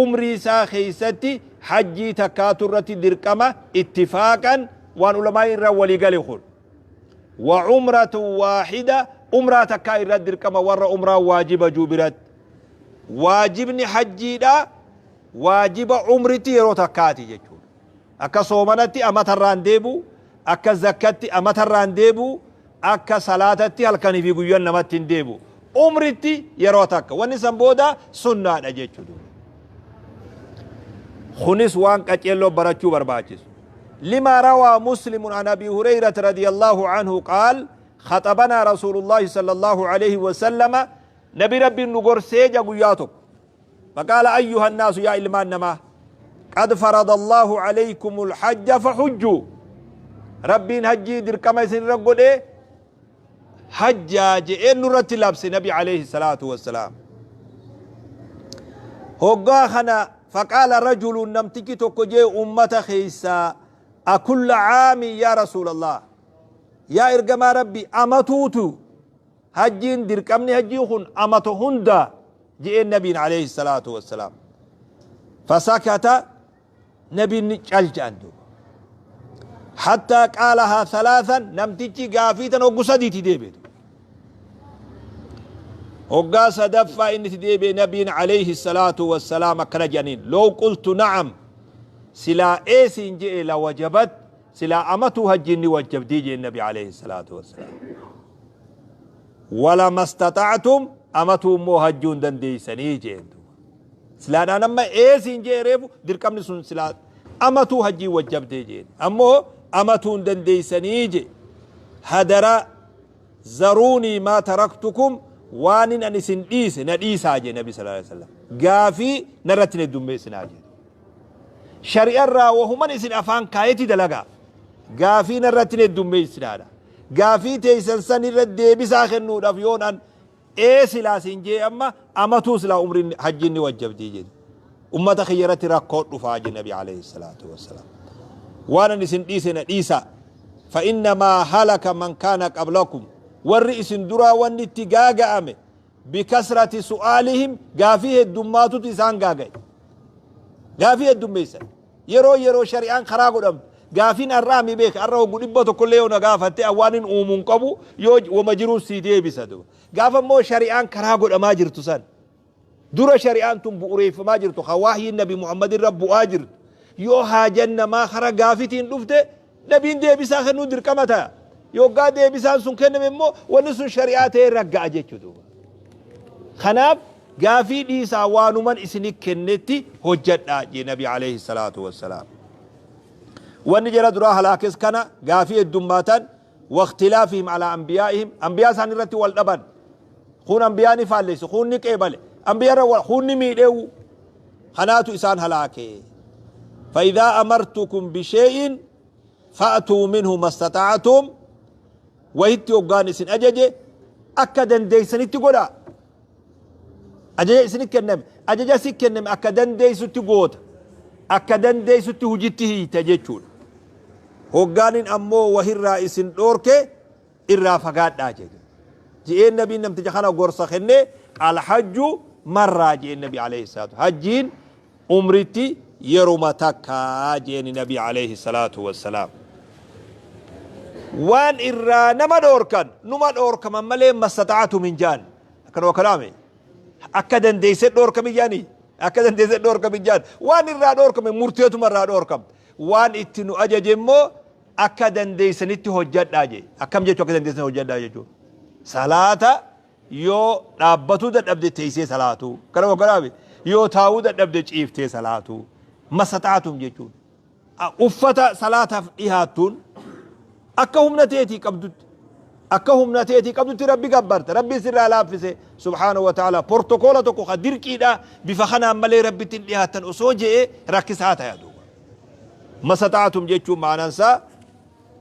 A: umrii isaa keessatti hajjii takkaatu irratti dirqama, ittifaaqan waan ulamaa'in irra walii gale kun. Wa umratu waahida, umraa takkaa irra dirqama warra umraan waajiba juu biratti. Waajibni hajjiidha waajiba umritti yeroo takkaati jechuudha. Akka soomanatti amata irraa hin deebi'u, akka zakkatti amata irraa hin deebi'u, akka salaatatti halkanii fi guyyan namatti hin deebi'u. Umritti yeroo takka. Wanni san booda sunnaadha jechuudha. Kunis waan qaceelloo barachuu barbaachisu. Lima rawaa Muslimun an Abi Hurayrata radiyallahu anhu qaal khaxabanaa Rasuulullaahi sallallahu alaihi wasallama, Nabi Rabbiin nu gorsee ja guyyaa tokko. Faqaala ayyuha nnaasu, yaa ilmaan namaa, qad farada Allaahu alaykumul hajja fahujjuu, Rabbiin hajjii dirqama isin irra godhee hajjaa je'ee nurratti labse nabi alayhi salaatu wassalaam. Hoggaa kana faqaala rajulun, namtichi tokko jee ummata keessaa, akulla caamin yaa rasuulallah, yaa ergamaa Rabbi, amatuutu hajjiin dirqamni hajjii kun amata hundaa je'een nabiin alayhi salaatu wassalaam. Fasakata, nabiin ni cal je'an duuba. Hattaa qaalahaa thalaasan, namtichi gaafii tan hoggu sadiiti deebi'e. Hoggaa sadaffaa inni itti deebi'e nabiin alayhi salaatu wassalaam akkana je'aniin, low qultu na'am, silaa ee siin je'e, la wajabat, silaa amatuu hajjiin ni wajjabdii je'en nabi alayhi salaatu wassalaam. Wala mastaxa'tum, amatuu immoo hajjuu hin dandeeysanii jeen duuba. Silaadhaan amma ee siin jee reefu dirqamni sun silaa amatuu hajjiin wajjabdee jeen. Ammoo amatuu hin dandeeysanii jee. Hadara zaruunii maa taraktukum, waanin an isin dhiise na dhiisaa jee nabi sallallahu alaihi wasallam. Gaafii narratti hin heddummeessinaa jee. Shari'arraa wahuman isin afaan kaayeti dalagaa. Gaafii narratti hin heddummeessinaadha. Gaafii teeysan san irra deebisaa kennuudhaaf yoon an ee silaa siin jee amma amatuu silaa umriin hajjiin ni wajjabdii jedhe. Ummata kiyya irratti rakkoo dhufaa jedhe nabi alayhi salaatu wassalaam. Waan an isin dhiise na dhiisaa. Fa innamaa halaka man kaana qablakum. Warri isin duraa wanni itti gaaga'ame bikasrati su'aalihim, gaafii heddummaatutu isaan gaaga'e. Gaafii heddummeessan. Yeroo yeroo shari'aan karaa godhamtu gaafiin har'aa mi beeka, har'a hoggu 100 illee yoo na gaafatte an waan hin uumu hin qabu, yoo wama jiruun sii deebisa duba. Gaafa immoo shari'aan karaa godhamaa jirtu san dura shari'aan tun bu'ureeffamaa jirtu ka waahyiin nabi Muhammad irra bu'aa jirtu yoo haajan namaa kara gaafitiin dhufte nabiin deebisaa kennuu dirqama ta'a. Yoggaa deebisaan sun kenname immoo wanni sun shari'aa ta'ee ragga'a jechuudha duuba. Kanaaf gaafii dhiisaa, waanuman isini kennetti hojjadhaa jee nabi alayhi salaatu wassalaam. Wanni jara duraa halaakes kana, gaafii heddummaatan, waqtilaafihim alaa anbiyaa'ihim, anbiyaa isaan irratti wal dhaban. Kun anbiyaa ni faallesse, kun ni qeebale, anbiyaa irra wal, kun ni miidheewu. Kanaatu isaan halaake. Fa'idaa amartukum bishee'in fa'atuu minhu mastaxa'atum, wahitti hoggaan isin ajaje akka dandeessanitti godhaa. Ajaja isin kenname, ajaja si kenname akka dandeessutti goota, akka dandeessutti hujitti hiita jechuudha. Hoggaanin ammoo wahirraa isin dhoorke irraa fagaadhaa jedhe. Je'een nabiin namticha kana gorsa kennee, alhajju marraa je'een nabi alayhi salaatu. Hajjiin umritti yeruma takka je'een nabi alayhi salaatu wassalaam. Waan irraa nama dhoorkan numa dhoorkaman malee mastaxa'atu min jaan. Akkanuma kalaame. Akka dandeessee dhoorkami jaanii. Akka dandeessee dhoorkami jaan. Waan irraa dhoorkame murteetuma irraa dhoorkamte. Waan itti nu ajaje immoo akka dandeessanitti hojjadhaa jee. Akkam jechuu akka dandeessanitti hojjadhaa jechuun? Salaata yoo dhaabbatuu dadhabde teessee salaatuu. Kanuma kalaame. Yoo taa'uu dadhabde ciiftee salaatuu. Masaxaatum jechuun. Uffata salaataaf dhihaattuun akka humna teetii qabdutti, akka humna teetii qabdutti Rabbi gabbarta. Rabbi sirraa laaffise subhaanahu wa ta'ala. Portokoola tokko ka dirqiidha bifa kanaan malee Rabbitti hin dhihaattan osoo je'ee rakkisaa ta'a duuba. Masaxaatum jechuun ma'anaan isaa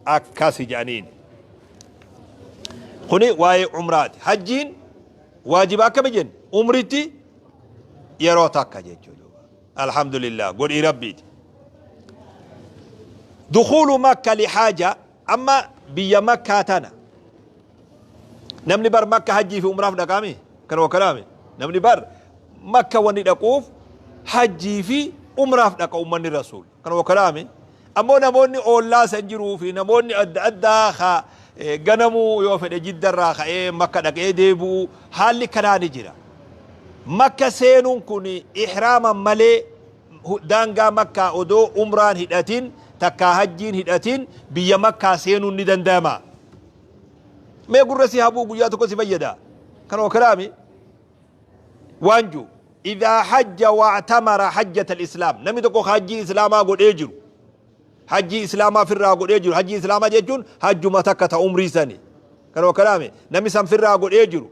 A: akkasi jedhaniin. Kuni waa'ee umraati. Hajjiin waajiba akkami jenne? Umritti yeroo takka jechuudha. Alhamdulillah godhii Rabbiiti. Dukuulu Makka lihaaja, amma biyya Makkaa tana namni bar Makka hajjii fi umraaf dhaqaami kana wakkanaami. Namni bar Makka wanni dhaquuf hajjii fi umraaf dhaqa ummanni Rasuul kana wakkanaami. Ammoo namoonni oollaa san jiruu fi namoonni adda addaa ka ganamuu yoo fedhe Jiddarraa ka'ee Makka dhaqee deebi'u, haalli kanaa ni jira. Makka seenuun kun ihraama malee, daangaa Makkaa odoo umraan hidhatin takkaa hajjiin hidhatin biyya Makkaa seenuun ni danda'ama. Mee gurra si habuu guyyaa tokko si fayyada. Kanuma kalaami waan jiru. Idhaa hajja wa'tamara hajjata islaam, namni tokko hajjii islaamaa godhee jiru, hajjii islaamaa firraa godhee jiru, hajjii islaamaa jechuun hajjuma takka ta umrii sani, kanuma kalaami, namni san firraa godhee jiru,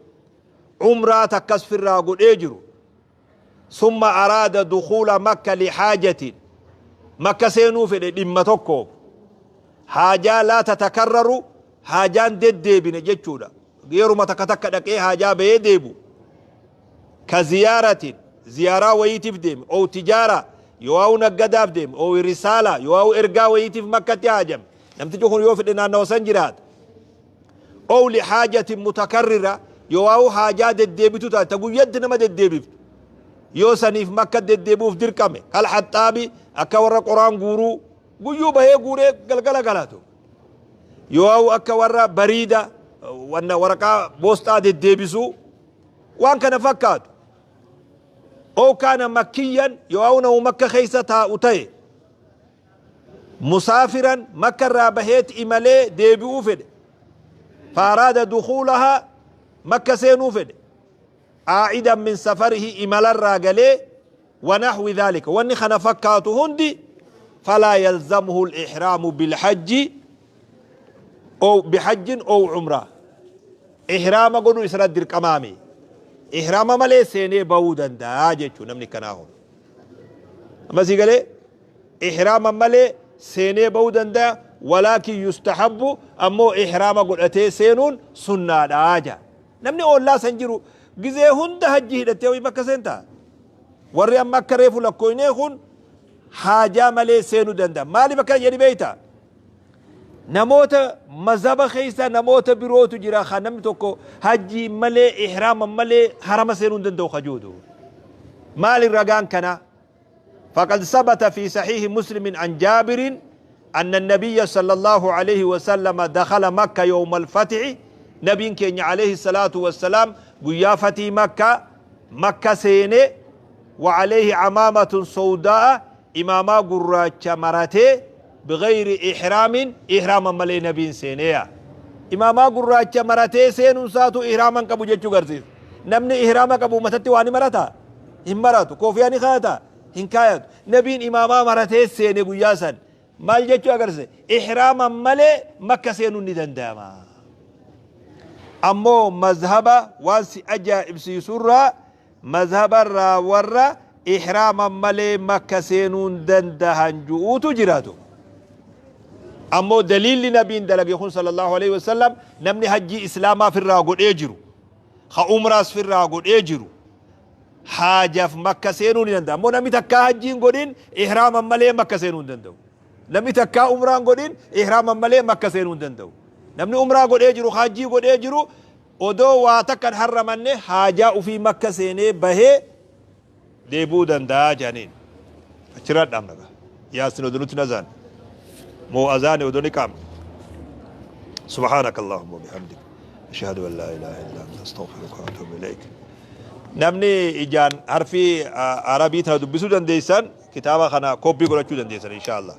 A: umraa takkas firraa godhee jiru, summa araada dukuula Makka lihaajatin, Makka seenuu fedhe dhimma tokkoof, haajaa laa tatakarraru, haajaan deddeebine jechuudha, yeruma takka takka dhaqee haajaa bahee deebu, ka ziyaaratin, ziyaaraa wayiitiif deeme, ow tijaara, yoo'aawu naggadaaf deeme, ow risaala, yoo'aawu ergaa wayiitiif Makkatti haajame, namtichi kun yoo fedhe naannawa san jiraata, ow lihaajatin mutakarrira, yoo'aawu haajaa deddeebitu taate, ta guyyatti nama deddeebiftu, yoo saniif Makka deddeebi'uuf dirqame, kal haxxaabi, akka warra qoraan guuruu guyyuu bahee guuree galgala galatu, yoo'aawu akka warra bariida wanna waraqaa boosxaa deddeebisuu, waan kana fakkaatu, ow kaana makkiyyan, yoo'aawu namu Makka keessa taa'u ta'e, musaafiran, Makka irraa baheet imalee deebi'uu fedhe, faaraada dukuulahaa, Makka seenuu fedhe, aa'idan min safarihi, imalarraa galee, wanaxwi dhaalika, wanni kana fakkaatu hundi, falaa yalzamuhu al-ihraamu bilhajji ow bihajjin ow umraa, ihraama godhuu isarratti dirqamaami, ihraama malee seenee bahuu danda'a jechuu. Namni kanaa kun amma sii galee, ihraama malee seenee bahuu danda'a. Walaakin yustahabbu, ammoo ihraama godhatee seenuun sunnaadha jaa. Namni oollaa san jiru gizee hunda hajji hidhattee wayii Makka seentaa? Warri amma akka reefu lakkooynee kun haajaa malee seenuu danda'a. Maaliif akkana jedhi beektaa? Namoota mazhaba keessa namoota birootu jira kan namni tokko hajjii malee, ihraama malee harama seenuu hin danda'u kajuutu. Maali ragaan kanaa? فقد ثبت في صحيح مسلم عن جابر أن النبي صلى الله عليه وسلم دخل مكة يوم الفتح، نبي كين عليه الصلاة والسلام قيا فتي مكة، مكة سيني، وعليه عمامة سوداء، إماما قراتش مرته، بغير إحرام، إحراما ملي نبي سينيا. إماما قراتش مرته سينون ساتو إحراما قبو جتشو غرسيس. Namni ihraama qabu matatti waa ni marata? Hin maratu. Koofiyaa ni kaayata? Hin kaayatu. Nabiin imaamaa maratee seene guyyaa san. Maal jechuu agarsiise? Ihraama malee Makka seenuun ni danda'ama. Ammoo mazhaba waan si ajaa'ibsiisurraa mazhabarraa warra ihraama malee Makka seenuun dandahan ju'uutu jiraatu. Ammoo daliilli nabiin dalage kun sallallahu alaihi wasallam, namni hajjii islaamaa firraa godhee jiru, ka umraas firraa godhee jiru, haajaf Makka seenuu ni danda'a. Ammoo namni takkaa hajjii hin godhin ihraaman malee Makka seenuu hin danda'u. Namni takkaa umraa hin godhin ihraaman malee Makka seenuu hin danda'u. Namni umraa godhee jiru, hajjii godhee jiru, odoo waa takka hin harramanne haajaa ufii Makka seenee bahee deebi'uu danda'a jedhaniin. Achirraa dhaabna gaa. Yaasin odoo nutti nazaan. Moo azaani odoo ni qaamne. سبحانك اللهم وبحمدك أشهد أن لا إله إلا أنت أستغفرك وأتوب إليك. Namni ijaan harfii Arabii tana dubbisuu dandeessan kitaaba kana koppii godhachuu dandeessan insha Allah.